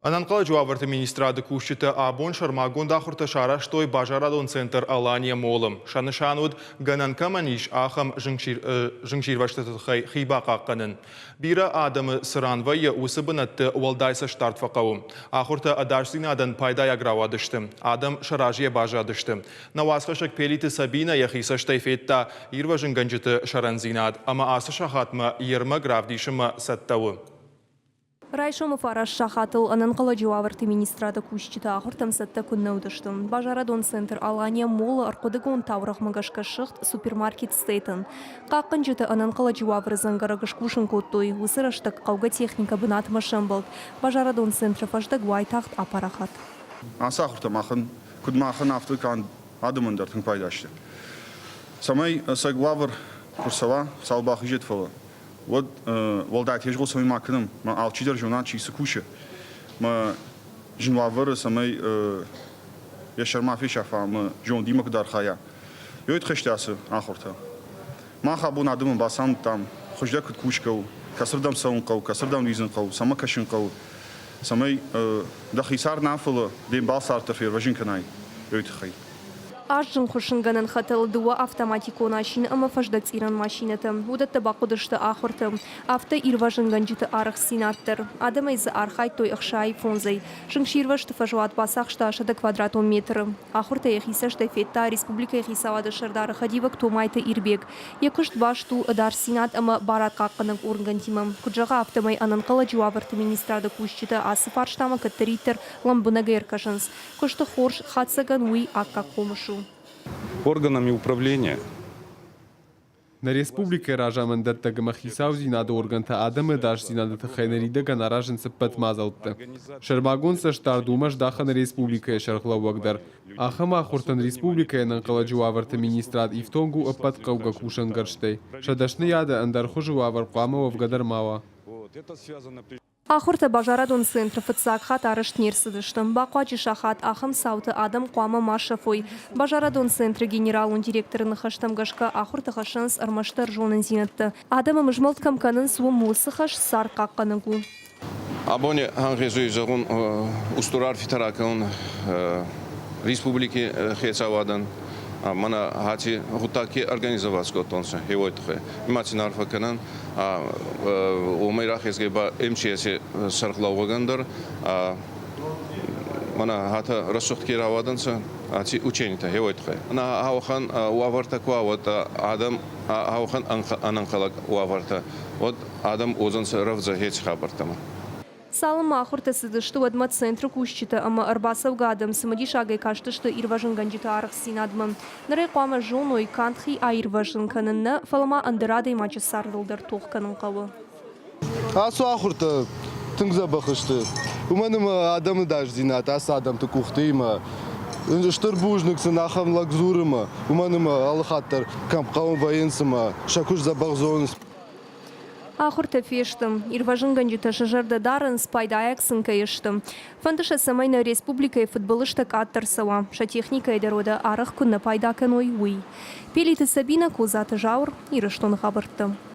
Ӕнӕнхъӕлӕджы уавӕрты министрады кусджытӕ абон сӕрмагонд ахуыртӕ сарӕзтой базарадон центр Алания Молл-ы. Сӕ нысан уыд, гӕнӕн кӕмӕн ис, ахӕм зынгсирвӕзтыты тыххӕй хи бахъахъхъӕнын. Бирӕ адӕмы цы ран вӕййы, уыцы бынӕтты уӕлдай цӕстдард фӕхъӕуы. Ахуыртӕ ӕдасдзинадӕн пайдайаг рауадысты. Адӕм сӕ разыйӕ баззадысты. Нӕ уацхӕссӕг Пелиты Сабинӕ йӕхи цӕстӕй федта ирвӕзынгӕнджыты сӕрӕндзинад ӕмӕ ацы сахатмӕ йе рмӕг равдисынмӕ цӕттӕ у. Райсомы фараст сахатыл ӕнӕнхъӕлӕджы уавӕрты министрады кусджытӕ ахуыртӕм цӕттӕ куыннӕ уыдысты. Базарадон центр Алания Молл-ы ӕрхъуыдыгонд таурӕгъмӕ гӕсгӕ ссыгъд супермаркет Стейтен. Хъахъхъӕнджытӕ ӕнӕнхъӕлӕджы уавӕры дзӕнгӕрӕг скусын кодтой. Уыцы рӕстӕг хъӕугӕ техникӕ бынатмӕ сӕмбӕлд. Базарадон центры фӕздӕг уайтагъд апарахат. Ацы ахуыртӕ махӕн, куыд махӕн, афтӕ канд адӕмӕн дӕр тынг пайда сты. Цӕмӕй ӕцӕг уавӕр куы рцӕуа, цал бахизӕд, фӕлӕ уӕд уӕлдай тезгъо цӕмӕй ма кӕнӕм, мӕ алчидӕр зона, чи цы кусы. Мӕ зын уавӕры цӕмӕй йӕ сӕр ма фесафа ӕмӕ зондимӕ куыд архайа. Ёйт хӕсты ацы ахуыртӕ. Мах абон адӕмӕн бацамыдтам, хуыздӕр куыд кусгӕ у, кӕцырдӕм цӕуын хъӕуы, кӕцырдӕм лидзын хъӕуы, цӕмӕ кӕсын хъӕуы, цӕмӕй дӕхи цард нӕ, фӕлӕ де мбал цард дӕр фервӕзын кӕнай, уый тыххӕй. Азджын хуыссынгӕнӕн хӕтӕлы дыууӕ автоматикон асин ӕмӕ фӕздӕгцъирӕн машинӕтӕ. Уыдӕттӕ бахъуыдысты ахуырты. Афтӕ ирвӕзынгӕнджыты арӕхстдзинад дӕр. Адӕмӕй дзы архайдтой 65-ӕй. Зынгсирвӕзты фӕзуат бацахста 100 квадратон метры. Ахуыртӕ йӕхи цӕстӕй федта республикӕйы хицауады сӕрдары хӕдивӕг Томайты Ирбег. Йӕ куыст баст у ӕдасдзинад ӕмӕ барадхъахъхъӕнӕг оргӕнтимӕ. Куыд зӕгъы, афтӕмӕй ӕнӕнхъӕлӕджы уавӕрты министрады кусджытӕ ацы фарстамӕ кӕддӕриддӕр лӕмбынӕгӕй ӕркӕсынц. Куысты хорз хатдзӕгӕн уый аккаг хъомыс у. Органами управления Нӕ республикӕйы разамынддӕттӕг ӕмӕ хицаудзинады органтӕ адӕмы ӕдасдзинады тыххӕй ныридӕгӕн аразынц ӕппӕт мадзӕлттӕ. Сӕрмагонд цӕстдард уымӕ здахы нӕ республикӕйы сӕргълӕууӕг дӕр. Ахӕм ахуыртӕн республикӕйы ӕнӕнхъӕлӕджы уавӕрты министрад ифтонг у ӕппӕт хъӕугӕ кусӕнгӕрзтӕй. Сӕ дӕсныйады ӕндӕр хуызы уавӕр хъуамӕ уӕвгӕ дӕр ма уа. Ахуыртӕ базарадон центры фыццаг хатт арӕзт не рцыдысты. Бахъуаджы сахат ахӕм цауты адӕм хъуамӕ ма сӕфой. Базарадон центры генералон директоры ныхӕстӕм гӕсгӕ ахуырты хӕссынц ӕрмӕстдӕр зонындзинӕдтӕ. Адӕм ӕмызмӕлд кӕм кӕнынц, уым уыцы хӕс цард хъахъхъӕнӕг у. Абони ӕнгъезуй зӕгъун устур арфитӕ ракӕнун республики хецауадӕн, мӕнӕ аци гъуддаг ке организовать кодтонцӕ, уой туххӕй. Ма син арфӕ кӕнӕн. Уомӕй рахезгӕй ба МЧС-и сӕргълӕууӕгӕн дӕр мӕнӕ хатӕ рӕсугъд ке рауадӕнцӕ аци ученитӕ, уой туххӕй. Ӕнӕ ауӕхӕн уавӕртӕ ку уа, уӕд адӕм ауӕхӕн ӕнӕнхъӕлӕг уавӕртӕ, уӕд адӕм уодзӕнцӕ рӕвдзӕ еци хабӕрттӕмӕ. Цалынмӕ ахуыртӕ цыдысты, уӕдмӕ центры кусджытӕ ӕмӕ ӕрбацӕугӕ адӕм цымыдисагӕй кастысты ирвӕзынгӕнджыты арӕхстдзинадмӕ. Ныр ӕй хъуамӕ зоной, канд хи аирвӕзын кӕнын нӕ, фӕлӕ ма ӕндӕр адӕймаджы цардыл дӕр тох кӕнын хъӕуы. Ацы ахуыртӕ тынг дзӕбӕх сты, уымӕн ӕмӕ адӕмы дасдзинад ацы адӕмты къухтимӕ. Стыр бузныг сын ахӕм лӕг дзуры мӕ, уымӕн ӕмӕ алыхатт дӕр кӕм хъӕуы вӕййынц ӕмӕ сӕ куыст дзӕбӕх зонынц. Ахуыртӕ фесты. Ирвӕзынгӕнджытӕ сӕ зӕрдӕ дарынц, пайдайаг сын кӕй сты. Фӕнды сӕ, цӕмӕй нӕ республикӕйы фыдбылызтӕ къаддӕр цӕуа, сӕ техникӕйы дӕр уӕдӕ арӕх куы нӕ пайда кӕной, уый. Пелиты Сабинӕ, Козаты Зауыр, Ирыстоны хабӕрттӕ.